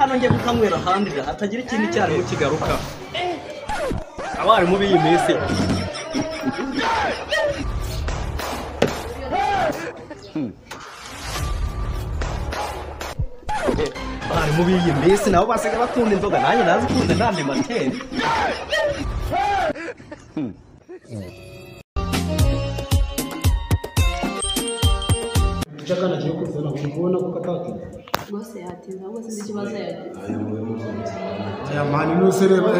hano ngiye kukanywera ahandi hatagira ikindi cyarimo kigaruka. Abarimu b'iyi minsi. Abarimu b'iyi minsi nabo basigaye bakunda inzoga, nanjye nazikunze nta materi. Chakana agiye kuzana kubona ko katatinze. Rwose yatinze ahubwo sinzi ikibazo yagize. Aya mani nuse reba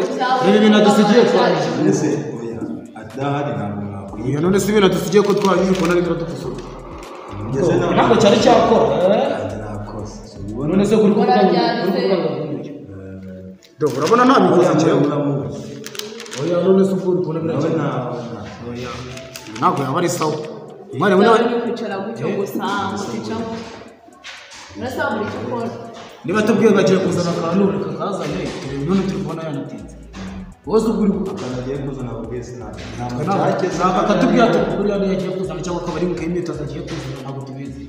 ibi bintu dusigiye twaje. Ese oya adahari ntabwo mwakwiye. Iyo none si ibintu dusigiye ko twaje ubona ari turadukosora. Ntabwo cyari cyakora. Nakoze. None se kuri kuvuga ngo do urabona nta bikoze njyewe. Oya none se ubwo uri kubona biracyari. Oya ntabwo yaba ari sawa. Mwarimu nawe kwicara gutyo gusa muticamo. Murasaba buri cyo ukora. Niba tubwiye bagiye kuzana akantu reka kazane none turi kubona yanatinze. Wowe ubwo uri agiye kuzana ubwese ntabwo. Ntabwo akatubwira tuburiya niyo agiye kuzana cyangwa akaba ari mu imyitozo agiye kuzana ntabwo tubizi.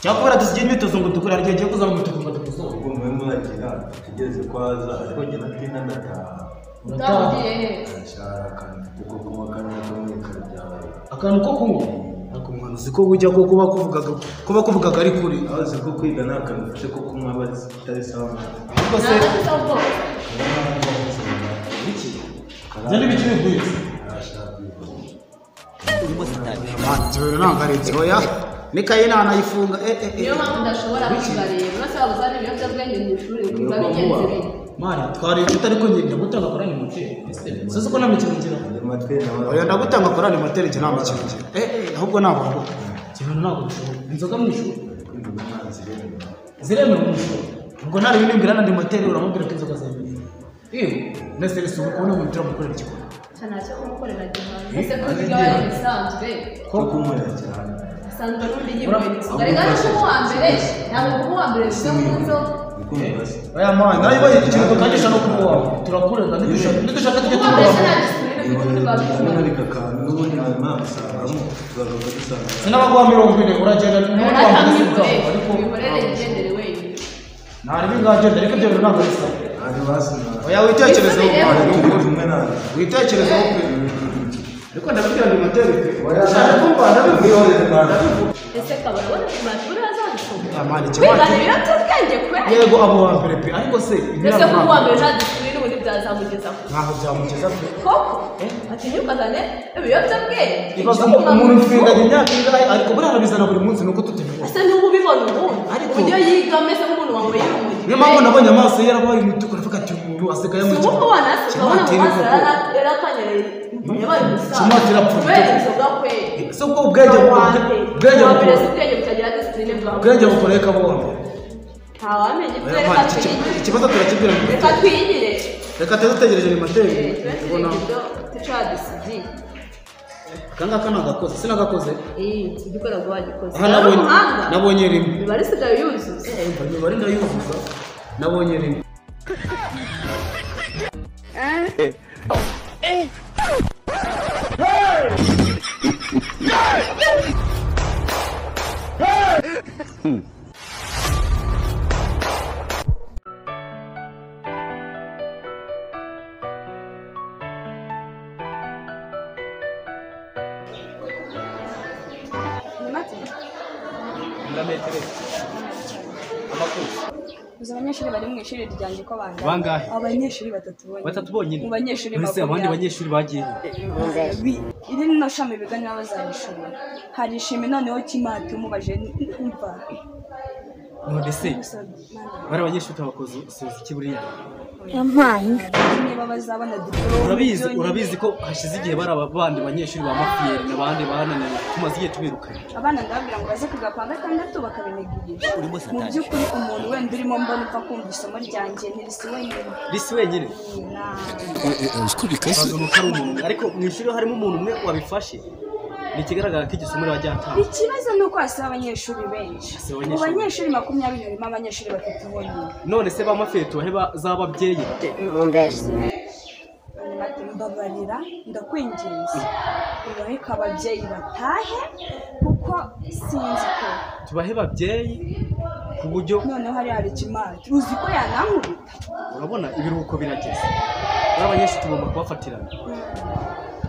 Cyangwa kubera dusigiye imyitozo ngo dukore hari agiye kuzana umutuku ngo dukosore. Ubwo mwe muragira tugeze kwaza ariko njye natinda ndataha. Utagiye he? Kuko kunywa kamwe kamwe karabyaye. Akantu ko kunywa ariko umwana uzi ko bujya ko kuba kuvugaga ari kuri. Aho uzi ko kwiga nta kantu ufite ko kunywa batari sawa. Ariko se iki? Byari biki biguye? Urimo ntabwo ari ibyo oya. Nikaye nanayifunga Niyo mpamvu udashobora kwiga rero. Urasaba uzana ibiyobyabwenge mu ishuri ukiga bigenze bite. Mani twari inshuti ariko njye ndagutanga kuri animateri. Sinzi ko nta mikino ngira. Oya ndagutanga kuri animateri njye nta mikino ngira. Ahubwo ntabwo. Ikintu ntabwo bishoboka. Inzoga mu ishuri ziremewe mu ishuri. Ubwo ntari binimbwira na animateri uramubwira ko inzoga zemewe. Yewe nese rese ubu kubona umuntu turamukorera igikorwa. Ntacyo kumukorera gihari. Ese ko kwiga ari ibisanzwe. Ko kunywera cyane. Asanzwe n'undi yinywera inzoga. Reka no kuba uwa mbere. Ntabwo kuba uwa mbere bivuze ngo inzoga. Oya mani nayo ikintu tutangisha no kuba wawe turakurega nidushaka tujye tubura. Sinabaguha 40 uragenda ariko ntari bingagenda ariko ibyo bintu ntabwo bisa. Oya witekerezeho witekerezeho pe ariko ndabibwira ngo materi pe ushaka kumva ndabivuga. Ese kabara ubona kimati azabishobora. Amani kimati. Kwigana ibiyobyabwenge kwe. Yego abo wa mbere pe ariko se ese kuba uwa mbere nta disipurine ubundi byazamugeza ku. Ntaho byamugeza pe. Koko atinyuka azane ibiyobyabwenge. Ibaze umuntu ufindanye imyaka ingahe ariko buriya arabizana buri munsi nuko tutabibona. Ese n'ubu ubibona ubundi. Uburyo yiga ameze nk'umuntu wanyweye urumogi. Niyo mpamvu nabonye amaso ye yarabaye umutuku aravuga ati umuntu asigaye mu Si ubu wanasi ukabona mu maso yarakanyereye yabaye umusaza. Kimati irapfuye. Kubera inzoga kwe. Si ubwo ubwenge ubwenge bukoreye kabombe. Ntawamenya ibyo reka twiyigire. Ikibazo turakibwira. Reka twiyigire. Reka tutegereje ni materi. Tubona ibyo tucadusigiye. Aka ngaka nagakoze sinagakoze. Igikora ngo wagikoze. Aha nabonye rimwe. Imibare isigaye yuzuza. Imibare ndayuzuza. Nabonye rimwe. Gusa abanyeshuri bari mu ishuri ryanjye ko bangana. Bangahe? Abanyeshuri batatu bonyine. Batatu bonyine. Mu banyeshuri makumyabiri. Abandi banyeshuri bagiye. Iri no shami biga niba bazarishobora. Hari ishimi noneho Kimati umubaje umva. None se bari abanyeshuri tabakoze suzi iki buriya? Niba bazabona diplome. Urabizi ko hashize igihe bari abandi banyeshuri ba mafiyeri n'abandi bananiwe tumaze igihe tubirukanye. Abana ndababwira ngo baze kwiga kwa gatandatu bakabinegirisha. Mu by'ukuri umuntu wenda urimo mbona upfa kumva isomo ryanjye ntirisi wenyine. Risi wenyine? Ariko mu ishuri harimo umuntu umwe wabifashe. Ni ikigaragara ko igisomo riba ryatanga. Ikibazo ni uko hasiba abanyeshuri benshi. Mu banyeshuri 20 harimo abanyeshuri batatu bonyine. None se ba mafiyeri tubahe z'ababyeyi? Mbabarira ndakwinginze ubareke ababyeyi batahe kuko sinzi ko tubahe babyeyi Ku buryo Noneho hariya hari ikimati, uzi ko yanankubita. Urabona ibiruhuko birageze, n'abanyeshuri tugomba kubafatirana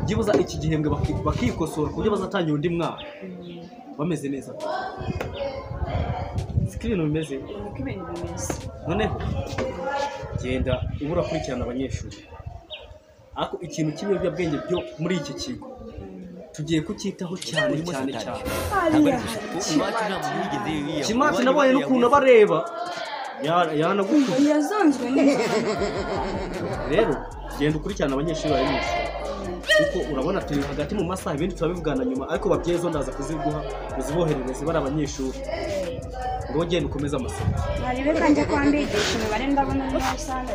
byibuza iki gihembwe bakikosora ku buryo bazatangira undi mwaka bameze neza. Siko ibintu bimeze? Niko ibintu bimeze. Noneho genda uba urakurikirana abanyeshuri, ariko ikintu cy'ibiyobyabwenge byo muri iki kigo tugiye kucyitaho cyane cyane cyane. Hariya hari ikimati. Kimati nabonye n'ukuntu abareba yanagukunda. Yazonzwe n'inzoga. Rero genda ukurikirana abanyeshuri bari mu ishuri, kuko urabona turi hagati mu masaha, ibindi turabivugana nyuma, ariko babyeyi zo ndaza kuziguha uziboherereze bari abanyeshuri. Ngo genda ukomeze amasomo. Narebe kanjye kwa mbigisha imibare, ndabona niba usanga.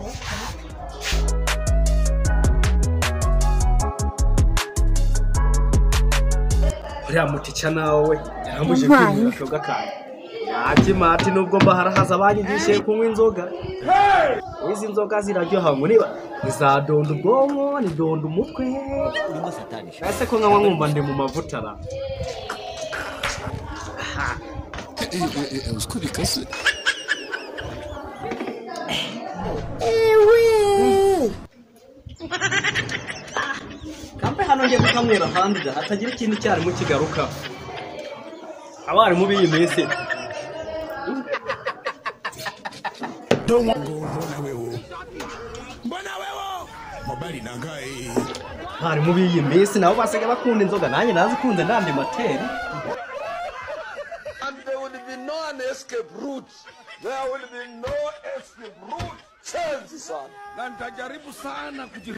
Uriya mutica nawe yaramuje kwinywera akayoga kanjye. Yakimati nubwo mba harahaza abanyigishije kunywa inzoga. Izi nzoga ziraryoha ngo niba ntizadonda ubwonko, nidonda umutwe. Ese ko nkanywa nkumva ndi mu mavuta ra. Uzi ko bikase. Kampe hano ngiye kukanywera ahandi da hatagira ikindi cyarimu kigaruka. Abarimu b'iyi minsi abarimu b'iyi minsi nabo basigaye bakunda inzoga, nanjye nazikunze ndandi materi. And there will be no an escape route. There will be no escape route. Change, son. Na nitajaribu sana kuji